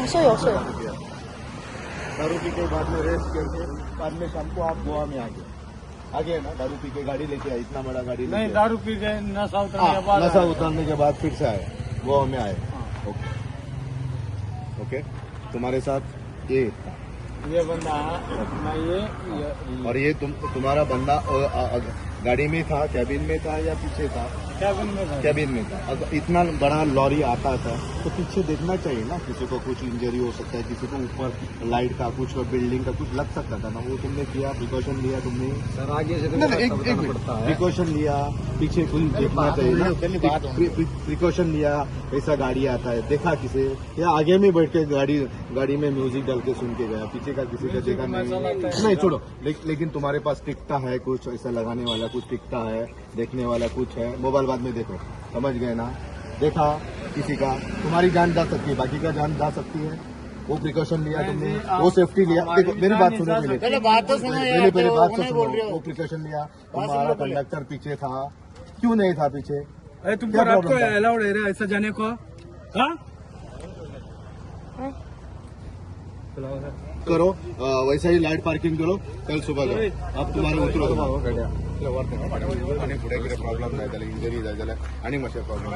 असो यो, असो यो. दारू पी के बाद में रेस्ट करके बाद में शाम को आप गोवा में आ गए? आ गए ना? दारू पी के गाड़ी लेके आए, इतना बड़ा गाड़ी लेके नहीं, आए। दारू पी के नशा उतरने हाँ, के बाद नशा आया। उतारने के बाद फिर से आए, गोवा में आए। ओके ओके, तुम्हारे साथ ये था? ये बंदा है, मैं ये और ये तुम्हारा बंदा गाड़ी में था, कैबिन में था या पीछे था? कैबिन में था। कैबिन में था। अगर इतना बड़ा लॉरी आता था तो पीछे देखना चाहिए ना, किसी को कुछ इंजरी हो सकता है, किसी को ऊपर लाइट का कुछ, बिल्डिंग का कुछ लग सकता था ना। वो तुमने किया? प्रिकॉशन लिया तुमने? सर, आगे से तो नहीं, एक बताना एक मिनट। पड़ता है। प्रिकॉशन लिया? पीछे कुछ देखना चाहिए ना। प्रिकॉशन लिया? ऐसा गाड़ी आता है, देखा किसे, या आगे में बैठ के गाड़ी गाड़ी में म्यूजिक डाल के सुन के गया, पीछे का किसी का देखा नहीं? नहीं, छोड़ो। लेकिन तुम्हारे पास टिकटा है कुछ ऐसा लगाने वाला? कुछ टिकटा है, देखने वाला कुछ है? मोबाइल बाद में देखो, समझ गए ना? देखा किसी का? तुम्हारी जान जा सकती है, बाकी का जान जा सकती है। वो प्रिकॉशन लिया नहीं तुमने? जी, आप- वो सेफ्टी लिया? हमारी देखो, मेरी जान बात नहीं सुनो जा पहले। सकती। पहले बात तो सुनो यार, पहले पहले तो बात तो नहीं सुनो। बोल रहे हो। वो प्रिकॉशन लिया? तुम्हारा कंडक्टर पीछे था, क्यों नहीं था पीछे? अरे, तुमको क्या रात को प्रॉब्लम था? अलाउड है रे ऐसा जाने को? हाँ। करो, वैसा ही लाइट पार्किंग करो, कल सुबह जाओ। अब तुम्हारे उतरो। आनी फुडें कितें प्रॉब्लम जायत जाल्यार, इंजरी जाय जाल्यार आनी मातशें प्रॉब्लम।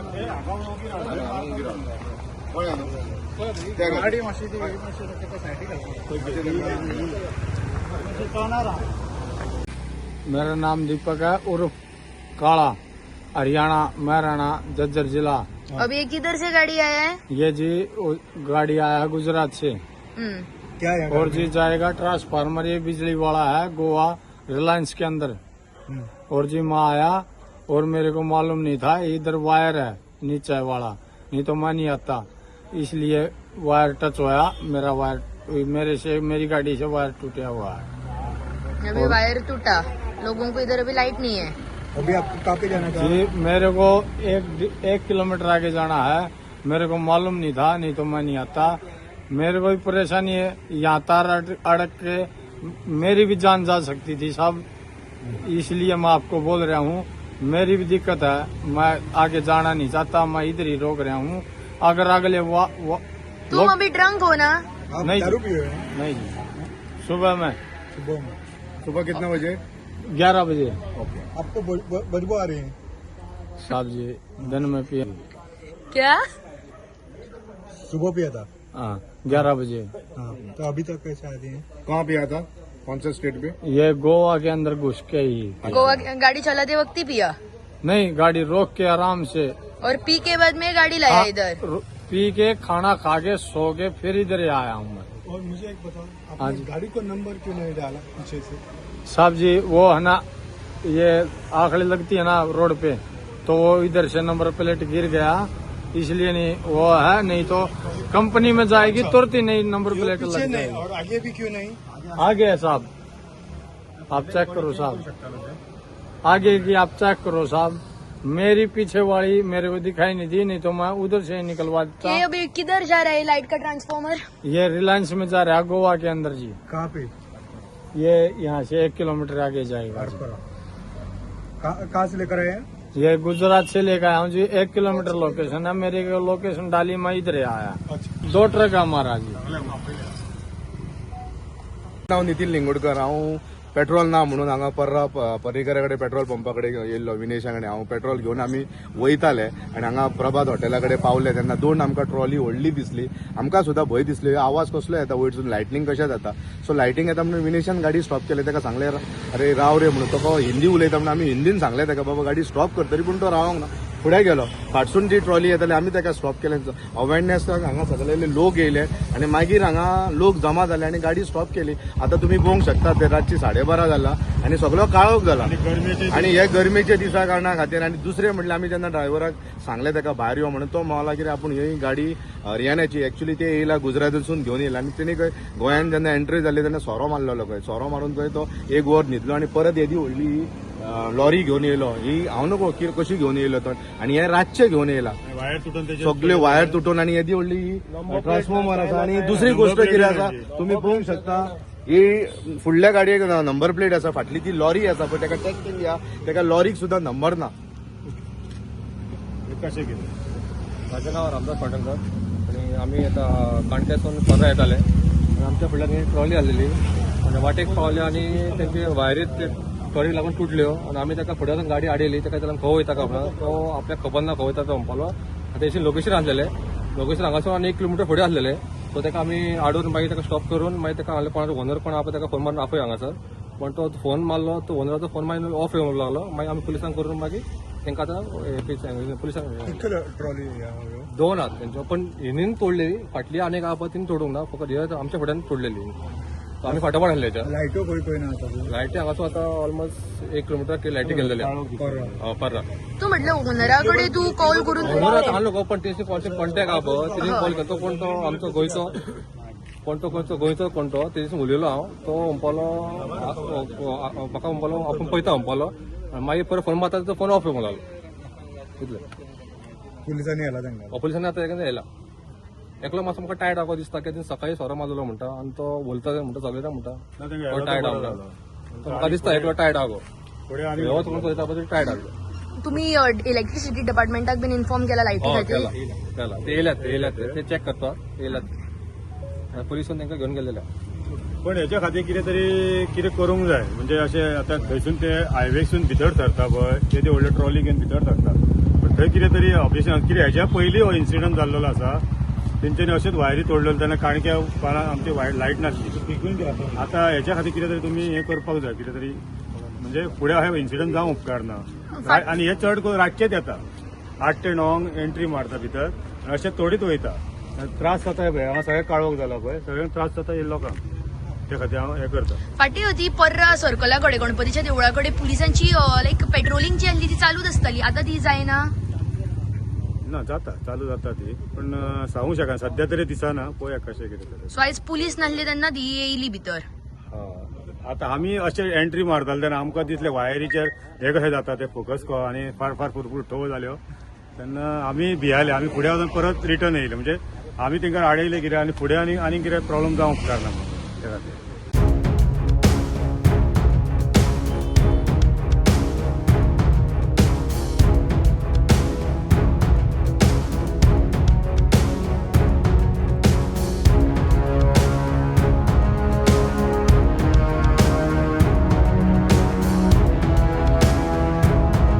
गाडी मातशी ती मेरा नाम दीपक है उर्फ काला, हरियाणा, महराना, जज्जर जिला। अब ये किधर से गाड़ी आया है? ये जी वो गाड़ी आया है गुजरात से। क्या है? और जी जाएगा ट्रांसफार्मर, ये बिजली वाला है गोवा रिलायंस के अंदर। और जी मैं आया और मेरे को मालूम नहीं था इधर वायर है नीचे वाला, नहीं तो मैं नहीं आता। इसलिए वायर टच होया मेरा वायर, मेरे से मेरी गाड़ी से वायर टूटा हुआ है। अभी वायर टूटा, लोगों को इधर अभी लाइट नहीं है। अभी आपको कहाँ पे जाना था? जी, मेरे को एक किलोमीटर आगे जाना है। मेरे को मालूम नहीं था, नहीं तो मैं नहीं आता। मेरे को भी परेशानी है, यहाँ तार अड़क के मेरी भी जान जा सकती थी साहब। इसलिए मैं आपको बोल रहा हूँ, मेरी भी दिक्कत है, मैं आगे जाना नहीं चाहता, मैं इधर ही रोक रहा हूँ। अगर अगले वा, वा, तुम लोग- अभी ड्रंक हो ना? आप नहीं दारू जी। पिए हो? नहीं जी, सुबह में। सुबह में? सुबह कितना बजे? 11 बजे। ओके। आपको बदबू आ रही है। साहब जी, दिन में पिए। क्या? सुबह पिया था? हाँ, 11 बजे। हाँ, तो अभी तक कैसे आ रही है? कहाँ पे आता, कौन से स्टेट पे? ये गोवा के अंदर घुस के ही। गोवा गाड़ी चलाते वक्त ही पिया? नहीं, गाड़ी रोक के आराम से। और पी के बाद में गाड़ी लाया हाँ, इधर? पी के, खाना खा के, सो के फिर इधर ही आया हूँ मैं। और मुझे एक बताओ, हाँ आपने जी। गाड़ी को नंबर क्यों नहीं डाला पीछे से? साहब जी, वो है ना, ये आखड़ी लगती है ना रोड पे, तो वो इधर से नंबर प्लेट गिर गया, इसलिए नहीं वो है, नहीं तो कंपनी में जाएगी तुरंत ही नहीं नंबर प्लेट पीछे लग नहीं जाएगी। और आगे भी क्यों नहीं? आगे है साहब, आप चेक करो साहब, आगे की आप चेक करो साहब। मेरी पीछे वाली मेरे को दिखाई नहीं दी, नहीं तो मैं उधर से ही निकलवा देता। ये अभी किधर जा रहा है लाइट का ट्रांसफार्मर? ये रिलायंस में जा रहा है गोवा के अंदर जी। कहाँ पे? ये यहाँ से 1 किलोमीटर आगे जाएगा जी। कहाँ से लेकर आए हैं? ये गुजरात से लेकर आया हूँ जी, 1 किलोमीटर लोकेशन है मेरी, लोकेशन डाली, मैं इधर ही आया। अच्छा। दो ट्रक है हमारा जी। हांव नितीन लिंगोडकर। हांव पेट्रोल ना म्हणून हांगा पर्रा पर्रीकरा कडेन पेट्रोल पंपा कडेन येयल्लो विनेशा कडेन। हांव पेट्रोल घेवन आमी वयताले आनी हांगा प्रभात हॉटेला कडेन पावले तेन्ना दोन आमकां ट्रॉली व्हडली दिसली। आमकां सुद्दां भंय दिसली, आवाज कसलो येता वयरसून, लायटनींग कशें जाता। सो लायटींग येता म्हणून विनेशान गाडी स्टॉप केली। ताका सांगलें, अरे राव रे म्हणून। तो हिंदी उलयता म्हणून आमी हिंदीन सांगलें ताका, बाबा गाडी स्टॉप कर। तरी पूण तो रावंक ना, फुडें गेलो। फाटसून जी ट्रॉली येताली आमी ताका स्टॉप केलें। अवेरनेस हांगा सगळे लोक येयले आनी मागीर हांगा लोक जमा जाले आनी गाडी स्टॉप केली। आतां तुमी पळोवंक शकता, ते रातची 12:30 जाला आनी सगळो काळोख जाला आनी हे गरमेच्या दिसा कारणा खातीर। आनी दुसरें म्हटल्यार आमी जेन्ना ड्रायव्हराक सांगलें ताका भायर यो म्हणून, तो म्हणला कितें आपूण ही गाडी हरियाणाची, एक्चुली ते येयला गुजरातासून घेवन येयला आनी तेणी खंय गोंयान जेन्ना एंट्री जाली तेन्ना सोरो मारलेलो खंय। सोरो मारून थंय तो एक वर न्हिदलो आनी परत येदी व्हडली लॉरी घेवन येयलो। ही हांव नको कशी घेवन येयलो तो, आनी हे रातचे घेवन येयला, सगळे वायर तुटून आनी येदी व्हडली ट्रान्सफॉर्मर आसा। आनी दुसरी गोश्ट कितें आसा, तुमी पळोवंक शकता, ही फुडल्या गाडयेक नंबर प्लेट आसा, फाटली ती लॉरी आसा पळय ताका चॅक केली आहा, ताका लॉरीक सुद्दां नंबर ना। कशें कितें? माझं नाव रामदास पाटणकर आणि आमी आतां काणक्यासून पर्रा येताले आनी आमच्या फुडल्यान ही ट्रॉली आसलेली आनी वाटेक पावले आनी तेंचे वायरीत ते ट्रॉली लागून तुटल्यो आनी आमी ताका फुडें वचून गाडी आडयली. ताका विचारलें खंय वयता काय म्हणून, तो आपल्याक खबर ना खंय वयता तो म्हणपालो. आनी तेशी लोकेशन आसलेलें, लोकेशन हांगासून आनी 1 किलोमिटर फुडें आसलेलें. सो ताका आमी आडोवन मागीर ताका स्टॉप करून मागीर ताका हांगले कोणाचो ओनर कोण आहा पळय ताका फोन मारून आपय हांगासर. पण तो फोन मारलो, तो ओनराचो फोन मागीर ऑफ येवंक लागलो. मागीर आमी पुलिसांक करून मागीर तांकां आतां पुलिसांक कितले ट्रॉली ह्यो? दोन आहात तेंच्यो, पण हिणीन तोडलेली फाटली आनी एक आहा पळय तिणें तोडूंक ना, फकत हे आमच्या फुड्यान तोडलेली. सो आमी फाटोफाट आसले हेच्या. लायटो खंय खंय ना आता? लायटी हांगासून आतां ऑलमोस्ट 1 किलोमिटर लायटी गेल्लेली पर्रा. पर्रा. तू म्हटलं ओनरा कडेन तू कॉल करून ओनर आतां आहलो गो, पण तेंचे कॉल कॉन्टॅक्ट आहा पळय तेणी कॉल केलो. तो कोण तो आमचो गोंयचो कोण तो गोंयचो गोंयचो कोण तो तेजेसून उलयलो हांव. तो म्हणपालो म्हाका म्हणपालो आपूण पळयता म्हणपालो. मागीर परत फोन मारता तो फोन ऑफ येवंक लागलो. इतलें. पुलिसांनी येला तांकां? पोलिसांनी आतां एकदा येयला. एकलो मातसो म्हाका टायर्ड आहा दिसता, कित्याक सकाळी सोरो मारलेलो म्हणटा आनी तो उलयता म्हणटा चलयता म्हणटा, तो टायर्ड आहा म्हणटा. तो म्हाका दिसता एकलो टायर्ड आहा गो, वेवस्थ कोण चलयता पळय टायर्ड आहा. तुम्ही इलेक्ट्रिसिटी डिपार्टमेंटाक बीन इन्फॉर्म केला लायटी हय खातीर? केला केला, ते येयल्यात, ते येयल्यात, ते चॅक करता ते येयल्यात पुलिसान तांकां घेवन गेल्लेले. पण हेच्या खातीर कितें तरी कितें करूंक जाय. म्हणजे अशें आतां थंयसून ते हायवेसून भितर सरता पळय, ते व्हडले ट्रॉली घेवन भितर सरता, पण थंय कितें तरी ऑपरेशन कितें हेच्या पयलीं हो इन्सिडंट जाल्लो आसा. तेंच्यांनी अशेंच वायरी तोडलेलो तेन्ना काणक्या पानां आमची लायट नासली. आतां हेच्या खातीर कितें तरी तुमी हें करपाक जाय, कितें तरी म्हणजे फुडें अशें इन्सिडंट जावंक उपकारना. आनी हे चड करून रातचेच येता, 8 ते 9 एंट्री मारता भितर आनी अशें तोडीत वयता. त्रास जाता पळय हांगा सगळें काळोख जाला पळय, सगळ्यांक त्रास जाता हे लोकांक, ते खातीर हांव हें करता. फाटी होती पर्रा सर्कला कडेन गणपतीच्या देवळा कडेन पुलिसांची लायक पेट्रोलिंग जी आसली ती चालूच आसताली, आतां ती जायना? ना जाता, चालू जाता ती, पण सांगू शकना सध्या तरी दिसना, पळोवया कशें कितें तें. सो आयज पुलीस नासले तेन्ना ती येयली भितर. आतां आमी अशें एंट्री मारताले तेन्ना आमकां दिसलें वायरीचेर हें कशें जाता तें फोकस को आनी फार फार फुरफुर ठोव जाल्यो तेन्ना आमी भियाले. आमी फुडें वचून परत रिटर्न येयले, म्हणजे आमी तांकां आडयले कितें आनी फुडें आनी आनी कितें प्रॉब्लम जावंक उपकारना म्हणून ते खातीर.